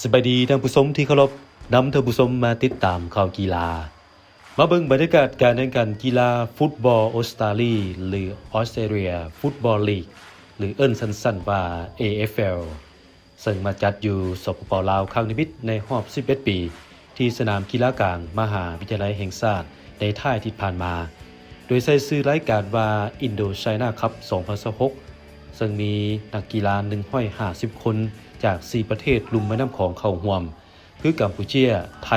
ສະບາຍດີທ່ານຜູ້ຊົມທີ່ເຄົາລົບ, ນຳທ່ານຜູ້ຊົມມາຕິດຕາມຂ່າວກິລາ. ມາເບິ່ງບັນຍາກາດການແຂ່ງຂັນກິລາຟຸດບອລອົດສະຕາລີ ຫຼື Australia Football League ຫຼື ເອີ້ນສັ້ນໆວ່າ ເອ ເອັຟ ແອລ ເຊິ່ງມາຈັດຢູ່ ສປປ ລາວ ຄັ້ງທຳອິດໃນຮອບສິບເອັດປີ ທີ່ສະໜາມກິລາກາງມະຫາວິທະຍາໄລແຫ່ງຊາດໃນທ້າຍທີ່ຜ່ານມາ, ໂດຍໃຊ້ຊື່ລາຍການວ່າ Indochina Cup ສອງພັນຊາວຫົກ ເຊິ່ງມີນັກກິລາໜຶ່ງຮ້ອຍຫ້າສິບຄົນຈາກສີ່ປະເທດລຸ່ມແມ່ນ້ຳຂອງເຂົ້າຮ່ວມ ຄືກຳປູເຈຍ, ໄທ,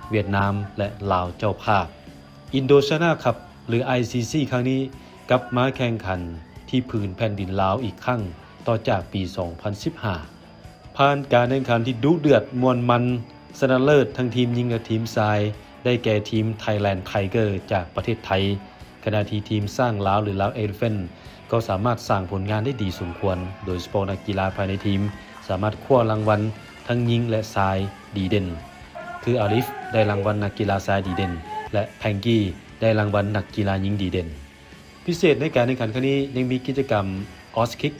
ຫວຽດນາມ ແລະ ລາວເຈົ້າພາບ. Indochina Cup ຫຼື ໄອຊີຊີ ຄັ້ງນີ້ກັບມາແຂ່ງຂັນທີ່ພື້ນແຜ່ນດິນລາວອີກຄັ້ງ ຕໍ່ຈາກປີສອງພັນສິບຫ້າ ຜ່ານການແຂ່ງຂັນທີ່ດຸເດືອດມ່ວນມັນ, ຊະນະເລີດທັງທີມຍິງ ແລະ ທີມຊາຍ ໄດ້ແກ່ທີມ Thailand Tiger ຈາກປະເທດໄທ, ຂະນະທີ່ທີມຊ້າງລາວ ຫຼື Lao Elephant ກໍສາມາດສ້າງຜົນງານໄດ້ດີສົມຄວນ, ໂດຍສະເພາະນັກກິລາພາຍໃນທີມສາມາດຄວ້າລາງວັນທັງຍິງ ແລະ ຊາຍດີເດັ່ນ, ຄື Alif ໄດ້ລາງວັນນັກກິລາຊາຍດີເດັ່ນ ແລະ Panky ໄດ້ລາງວັນນັກກິລາຍິງດີເດັ່ນ. ພິເສດໃນການແຂ່ງຂັນຄັ້ງນີ້ຍັງມີກິດຈະກຳ Auskick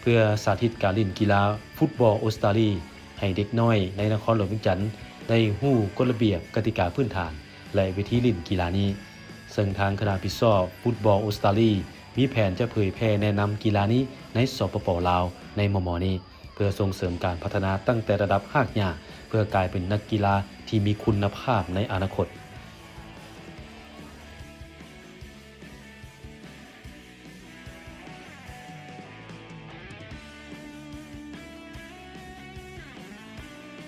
ເພື່ອສາທິດການຫຼິ້ນກິລາຟຸດບອລອົດສະຕາລີ ໃຫ້ເດັກນ້ອຍໃນນະຄອນຫຼວງວຽງຈັນໄດ້ຮູ້ກົດລະບຽບ, ກະຕິກາພື້ນຖານ ແລະ ວິທີຫຼິ້ນກິລານີ້, ເຊິ່ງທາງຄະນະຜິດຊອບຟຸດບອລອົດສະຕາລີມີແຜນຈະເຜີຍແຜ່ແນະນຳກິລານີ້ໃນ ສປປ ລາວ ໃນມໍ່ໆນີ້ ເພື່ອສົ່ງເສີມການພັດທະນາຕັ້ງແຕ່ລະດັບຮາກຫຍ້າ ເພື່ອກາຍເປັນນັກກິລາທີ່ມີຄຸນນະພາບໃນອະນາຄົດ.